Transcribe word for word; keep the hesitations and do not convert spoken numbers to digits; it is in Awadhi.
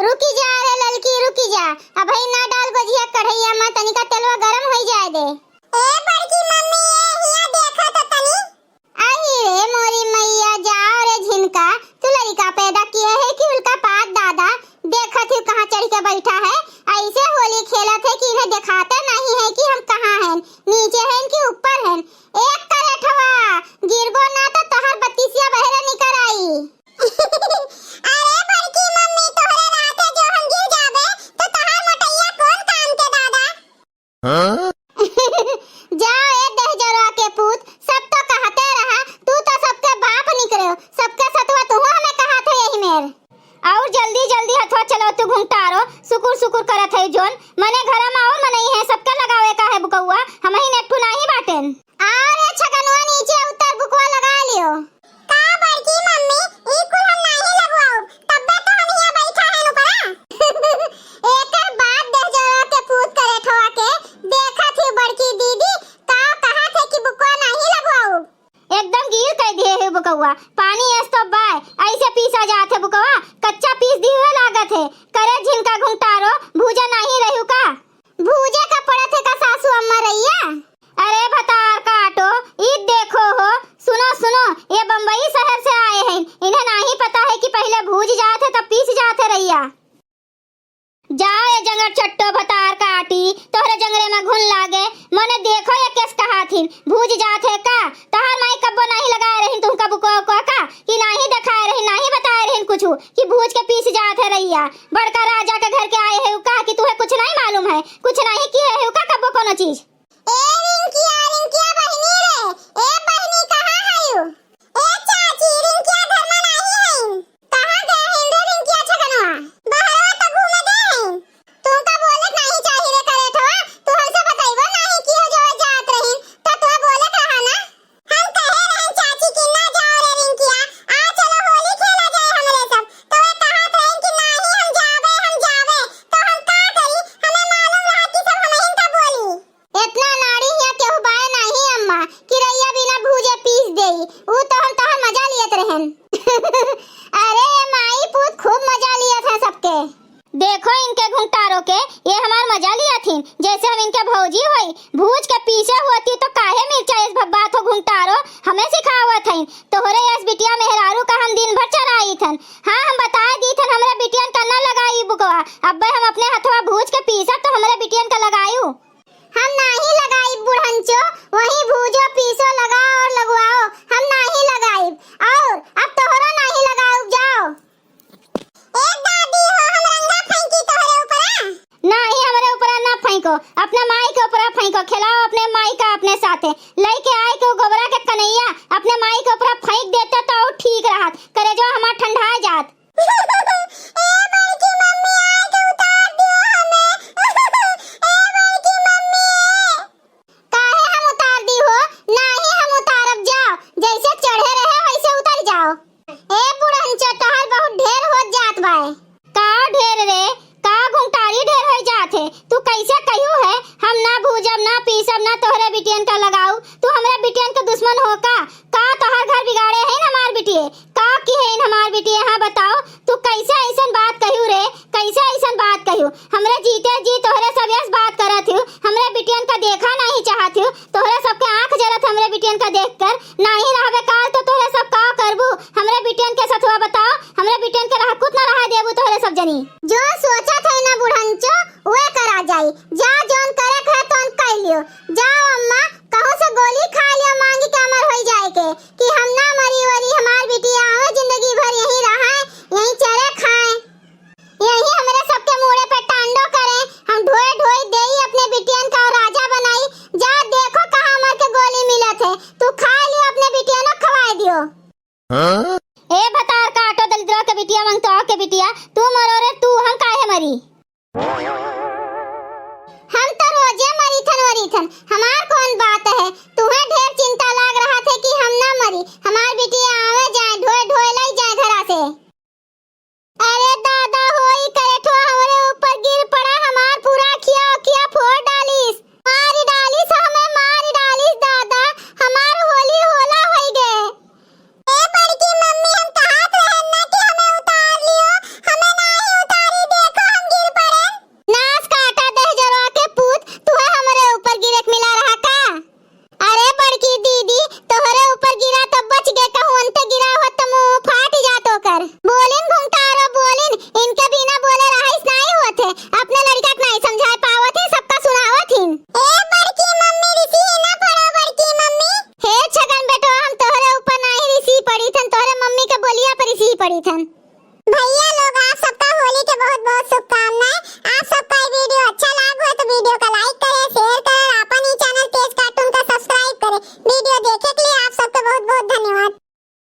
रुकी जा रे ललकी, रुकी जा, अबही ना डाल गोझिया कढ़ैया मा, तनिका तेलवा गरम होइ जाए दे। ए बड़की मम्मी, ए हिया देखा तो तनी। अही रे मोरी मैया, जाओ रे झिनका, तू लड़िका पैदा किए है कि उल्कापात दादा, देखत ही कहाँ चढ़ के बैठा है, ऐसे होली खेलत है कि इन्हें देखाते नहीं है कि हम कहाँ हैं, नीचे हैं कि ऊपर हैं। एक करेठवा, गिरबो ना तो तोहर बत्तीसिया बहरे निकर आई। अरे बड़की मम्मी, तोहरे रहते जो हम गिर जाबे, तो तोहार मोटैया कौन काम के दादा? हाँ? जाओ ए दहिजरवा के पूत, सब तो कहते रहा, तू तो सबके बाप निकरे हो, सबके सतुआ तुहू हमें कहत है यही मेर। और जल्दी जल्दी हथवा चलो तू घुंघटारो, सुकुर सुकुर करत है जोन, मने घरा मा और मनई है, सबके लगावे का है बुकौआ, हमही नेठू नाही बाटेन। अरे छगनवा नीचे उतर, बुकवा लगा लियो। का बड़की मम्मी, ई कुल हम नाही लगवाउब, तब्बे तो हम हियाँ बैठा हन ऊपरा। एकर बाद दहिजरवा के पूत करेठवा के, देखत ही बड़की दीदी, का कहत है कि बुकवा नाही लगवाउब। एकदम गील कइ दिहे है बुकवा, पानी अस तो बाय, ऐसे पीसा जात है बुकवा, कच्चा पीस दिहे लागत है। करे झिनका घुंघटारो, भूजा नाही रहू का? भूजे का पड़त है का सासू अम्मा रैया? अरे भतार काटो, ई देखो हो, सुनो, सुनो, ये बम्बई शहर से आए हैं, इन्हें नाही पता है कि पहिले भूज जात है तब पीस जात है रैया। जाओ ये जंगर चट्टो भतार काटी, तोहरे जंगरे मा घुन लागे, मने देखो ये केस कहाथिन, भूज जात है का? तोहार माई कब्बो नाही लगाए रहिन तुहका बुकवा उकवा का, कि नाही देखाए रहिन, नाही बताए रहिन कुछु, कि भूज के पीस जात है रैया। बड़का राजा के घर के आए है का, कि तुहे कुछ नाही मालूम है, कुछ नाही किहे है का कब्बो कोनो चीज। ए रिंकिया, रिंकिया बहिनी रे, ए बहिनी कहाँ हयू? ए चाची, रिंकिया घर मा नाही हईन। कहाँ गए हईन रे रिंकिया छगनवा? बहरवा तो घूमे गए हईन। तुमका बोले के नाही चाही रे करेठवा, तू हमसे बतइबो नाही कि हो जो जात रहीन, तो तुहे बोले के रहा ना। हम कहे रहन चाची कि ना जाओ रे रिंकिया, आ चलो होली खेला जाए हमरे सब, तो ये कहत रहीन कि नाही हम जाबे, हम जाबे, तो हम का करी, हमें मालूम रहा कि सब हमहिन का बोली। इतना लाड़ी हिया केहू बाय नाही अम्मा, कि रैया बिना भूजे पीस देई। ऊ तो हम तोहर मजा लियत रहन। अरे ये माई पूत खूब मजा लियत है सबके। देखो इनके घुंघटारो के, ये हमार मजा लियत हिन। जैसे हम इनके भौजी होई, भूज के पीसे होती तो काहे मिर्चा इस भब्बा थो घुंघटारो हमें सिखावत हईन। तोहरे यस बिटिया मेहरारू का हम दिन भर चराई थन। हाँ, हम बताए दी थन, हमरे बिटियन का न लगाई बुकवा। अब्बे हम अपने हथवा भूज के पीसब तो हमरे बिटियन का लगायू। हम नाही लगाइब बुढ़ंचो, वहीं भूजो, पीसो, लगाओ और लगवाओ, हम नाही लगाइब। और अब तोहरो नाही लगाउब, जाओ। ए दादी हो, हम रंगा फेंकी तोहरे ऊपरा? नाही, हमरे ऊपरा ना फेंको, अपने माई के ऊपरा फेंको, खेलाओ अपने माई का अपने साथे। लइके आए के उ गोबरा के कनैया अपने माई के ऊपरा फेंक देते तो और ठीक रहत, करेजवा हमार ठंडा जात। ए बड़की मम्मी, आए के उतार दियो हमें। ए बड़की मम्मी। काहे हम उतार दी हो? नाही हम उतारब, जाओ। जैसे चढ़े रहे वैसे उतर जाओ। ए बुढ़न चटहर बहुत ढेर होत जात बाए। का ढेर रे? का घुंघटारी ढेर होई जात है? तू कैसे कहू है, हम ना भूजब, ना पीसब, ना तोहरे बिटियन का लगाऊ? तू हमरे बिटियन के दुश्मन हो का? का तोहर घर बिगाड़े हैं हमार बिटिये? का की है इन हमार बिटिये? हाँ बताओ, तू कैसे ऐसन बात कहू रे? कैसे ऐसन बात कहू? हमरे जीते जी तोहरे सब यस बात करत हूँ, हमरे बिटियन का देखा नहीं चाहत हूँ, तोहरे सबके आँख जरत हमरे बिटियन का देख कर। नाही रहबे काल तो तोहरे सब का करबू? हमरे बिटियन के सथवा बताओ, हमरे बिटियन के रहा कुत ना रहा देबू तोहरे सब जनी। जो सोचत है ना बुढ़ंचो, वे करा जाई। जा, जौन करे के है तौन कर लियो। जाओ अम्मा, कहूँ से गोली खा लियो मांगी के अमर होई जाए के, कि हम ना मरी वरी, हमार बिटिया आवे जिंदगी भर यहीं रहे, यहीं चरे खाए, यहीं हमरे सबके मूड़े पे टांडो करे। हम ढोए ढोई देई अपने बिटियन का और राजा बनाई। जा देखो कहाँ मर के गोली मिलत है, तू खा लियो अपने बिटियन खवाए दियो। हाँ? ए भतार काटो दलिद्रो के बिटिया, मंगतो के बिटिया, तू मरो रे तू, हम काहे मरी? हम तो रोजे मरी थन वरी थन, हमार कौन बात है? तुम्हें ढेर चिंता लाग रहा थे कि हम ना मरी,